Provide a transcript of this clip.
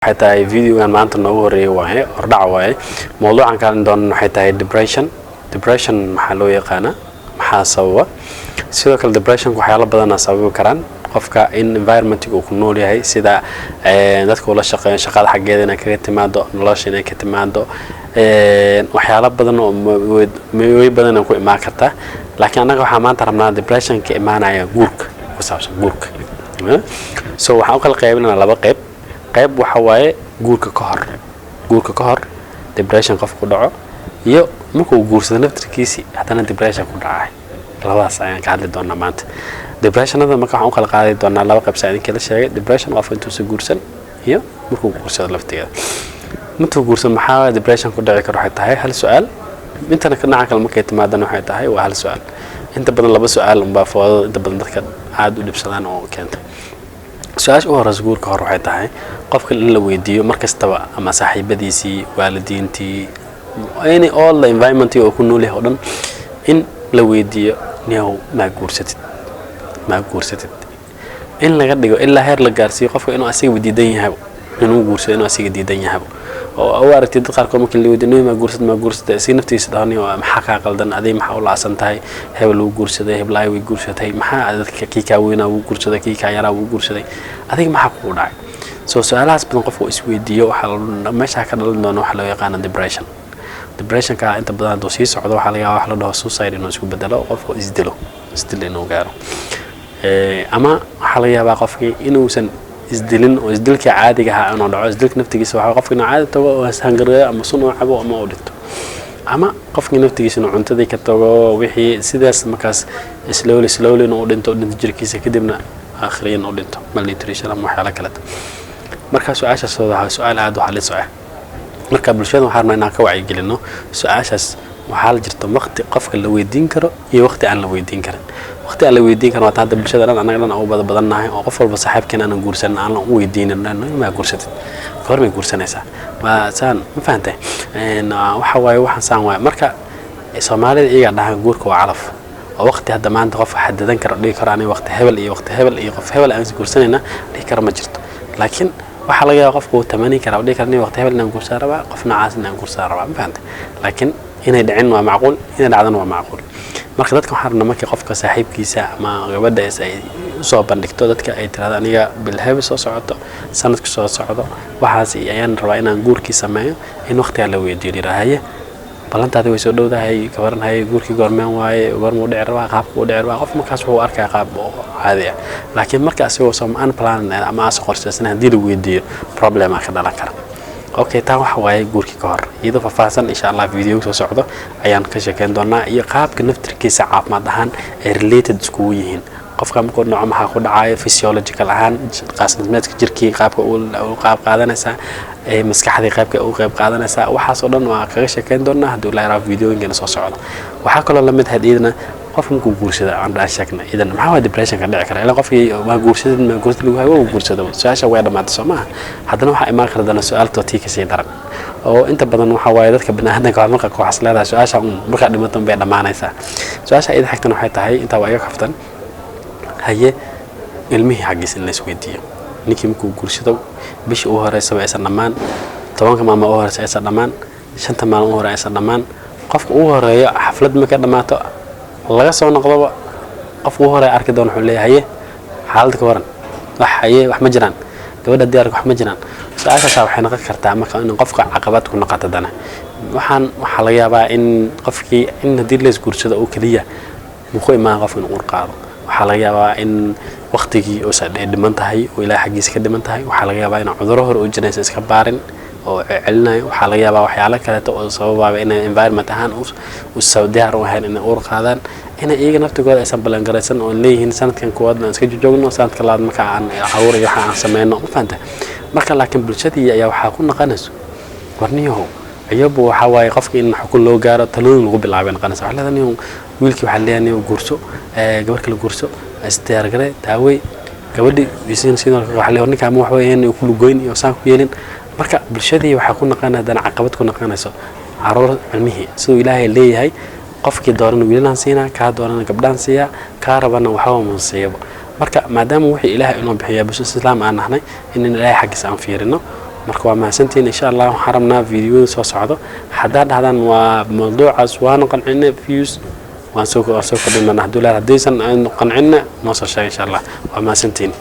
Waxay tahay videogan maanta noogu horeeyay waaye, hordhac waaye. Mowduucan ka hadli doonana waxay tahay depression. Depression maxaa loo yaqaanaa? Maxaa sababa? Sidoo kale depressionka waxyaalo badanaa sababi karaan qofka in environmentiga uu ku nool yahay, sida dadka ula shaqeeyo, shaqada xaggeeda inay kaga timaado, nolosha inay ka timaado, waxyaalo badan oo meeyo badan ku imaan kartaa. Laakiin annaga waxaa maanta rabnaa depressionka imaanaya guurka ku saabsan guurka. So waxaan u kala qaybinanaa laba qayb. Qayb waxa waaye guurka ka hor, guurka ka hor depression qofka ku dhaco, iyo markuu guursado naftirkiisii haddana depression ku dhacay. Labadaas ayaan ka hadli doonaa maanta. Depressionada marka waxaan u kala qaadi doonaa laba qayb, saa idinkala sheegay: depression qofka intuusan guursan iyo markuu guursado laftigeeda. Intuu guursan maxaa depression ku dhici karo? Waxay tahay hal su-aal. Intana dhinaca kale markay timaadana waxay tahay waa hal su-aal. Inta badan laba su-aal unbaa foodada inta badan dadka aada u dhibsadaan oo keenta. Su-aasha u horeysa guurka hor waxay tahay qofka in la weydiiyo mar kastaba, ama saaxiibadiisii, waalidiintii, any all the environment oo ku nool yahay oo dhan in la weydiiyo: "Niyow, maa guursatid? Maa guursatid?" In laga dhigo ilaa heer la gaarsiiyo qofka inuu asiga diidan yahay inuu guursado, inuu asiga diidan yahay oo u aragtay. Dad qaarkood markii la weydiiyo: "Niyow, maa guursatid? Maa guursatay?" Asiga naftiisa dhaho: "Niyow, maxaa kaa qaldan adiga? Maxaa u laasan tahay? Hebel wuu guursaday, heblaay way guursatay, maxaa dadka kii kaa weynaa wuu guursaday, kii kaa yaraa wuu guursaday, adiga maxaa kugu dhacay?" So su-aalahaas badan qofka uu isweydiiyo, waxaa meeshaa ka dhalan doona waxa loo yaqaano depression. Depressionka inta badan hadduu sii socdo, waxaa laga yaabaa wax la dhaho suicide inuu isku bedelo, qofku isdilo, isdil inuu gaaro. Ama waxaa laga yaabaa qofkii inuusan isdilin oo isdilkii caadiga ahaa inuu dhaco. Isdilka naftigiisa waxaa qofki inuu caadi tago oo hangareeyo ama sun uu cabo ama uu dhinto, ama qofkii naftigiisa inuu cuntadii ka tago, wixii sidaas markaas slowly slowly inuu dhinto, dhinto jirkiisa, kadibna akhriyan u dhinto, malnutrition ama waxyaalo kaleeto. Marka su-aashaas waa su-aal aada u halis ah. Marka bulshada waxaan rabnaa inaan ka wacyigelino su-aashaas. Waxaa la jirta waqti qofka la weydiin karo iyo waqti aan la weydiin karin. Waqti aan la weydiin karin waa hadda bulshada dhan, annaga dhan ugu badannahay oo qof walba saaxiibkeen aanan guursanin aan u weydiinin: "Maa guursatid? Goor may guursanaysaa?" Waa saan, ma fahantay? Waxa waaye waxaan saan waaye. Marka Soomaalida iyagaa dhahaan guurka waa calaf, oo waqti hadda maanta qof xadidan karo, dhihi karo aniga waqti hebel iyo waqti hebel iyo qof hebel aan is guursanayna dhihi karo ma jirto. Laakiin waxaa laga yaaba qofku uu tamani karaa oo dhihi kara: "Nin waqti hebel inaan guursan rabaa, qof noocaas inaan guursan rabaa." Ma fahantay? Laakiin inay dhicin waa macquul, inay dhacdana waa macquul. Marka dadka waxaan rabnaa markii qofka saaxiibkiisa ama gabadha ay usoo bandhigto dadka, ay tirahdo: "Aniga bilhebi soo socoto, sanadka soo socdo, waxaas ayaan rabaa inaan guurkii sameeyo," in waqtigaa la weydiiyo, yidhaha: "Haye, ballantaadi way soo dhowdahay, gabaran, haye, guurkii goormeen waaye? Goormuu dhici rabaa? Qaabka uu dhici rabaa?" Qof markaas wuxuu arkaya qaab oo caadi ah. Laakiin marka isagoo some unplanned ama aasa qorshaysan haddii la weydiiyo, problema ka dhalan kara. Okay, taa waxa waaye guurkii ka hor. Iyadoo faahfaahsan, insha Allah, video soo socdo ayaan ka sheekeyn doonaa, iyo qaabka naftirkiisa caafimaad ahaan ay related iskugu yihiin. Qofka markuu dhaco maxaa ku dhacayo physiological ahaan, qaasnismeedka jirkii qaabka uu qaab qaadanaysaa, maskaxdii qaybka u qayb qaadanaysaa, waxaas oo dhan waa kaga sheekeyn doonaa haddii Ilahi rabo videoyinkana soo socdo. Waxaa kaloo lamid ahayd iyadana qofka markuu guursada aan dhaan sheegna idan maxaa waa depression ka dhici kara. Ilaa qofkii waa guursadid, ma guursad lagu hayo, waa guursado, su-aasha way dhamaatay, soo maaha? Haddana waxaa imaan kara dana su-aaltoo tii kasii daran, oo inta badan waxaa waaye dadka baniaadanka marka waxaas leedahay su-aasha un markaa dhimato bay dhammaanaysaa. Su-aasha iyada xigtana waxay tahay, intaa waa iga kaftan, haye, ilmihii xaggiisa in la isweydiiyo. Ninkii markuu guursado, bishii ugu horeysaba aysan dhammaan, 10ka maalmo ugu horeysa aysan dhammaan, 5ta maalmo ugu hore aysan dhammaan, qofka ugu horeeyo xaflad markay dhammaato laga soo noqdoba, qofka ugu horeeya arki doona wuxuu leeyahay: "Haye, xaaladda ka waran? Wax haye, wax ma jiraan?" Gabadha diyaarka wax ma jiraan. Su-aashaasaa waxay noqon kartaa marka in qofka caqabad ku noqoto. Dana waxaan waxaa laga yaabaa in qofkii in haddii la isguursado oo keliya muku imaan qofka in uur qaado. Waxaa laga yaabaa in waqtigii uusan dhiman tahay oo Ilahay xaggiisa ka dhiman tahay. Waxaa laga yaabaa in cudurro hore u jiraysa iska baarin oo celinayo. Waxaa laga yaabaa waxyaalo kaleeto oo sababaaba inay environment ahaan u diyaar u ahayn inay uur qaadaan, inay iyaga naftigooda aysan ballangaraysan oo leeyihiin sanadkan koowaad aan iska joogno, sanadka labaad marka aan caruur iyo waxa aan sameyno. Ma fahanta? Marka laakiin bulshadii ayaa waxaa ku naqanayso warniyahow iyabu waxaa waaye qofka in xukun loo gaaro, talooyin lagu bilaabay noqonaysa. Waxaa leedahay niyow wiilkii, waxaa leeyahay: "Niyow, guurso, gabar kale guurso, isdiyaargare, daawey gabadhi." Sidoo kale waxaa leeyahay ninka ama wax weeyaan ku lugoyn iyo saan ku yeelin. Marka bulshadii waxaa ku naqanaya haddana caqabad ku naqanayso caruur cilmihii siduu Ilaahay leeyahay: qofkii doorana wiilaan siinaa, kaa doorana gabdhaan siiyaa, kaa rabana waxba ma siiyaba. Marka maadaama wixii Ilaahay inoo bixiya, bulsho Islaam aan nahnay, in Ilaahay xaggiisa aan fiirino. Marka waa mahadsantihiin. Insha Allah waxaan rabnaa videoyada soo socdo. Haddaa dhahdaan waa mawduucaas waanu qancinay, views waan soo kordhin doonaa. Hadduu leeyahay, haddaysan aanu qancinna, noo soo sheega, insha Allah. Waa mahadsantihiin.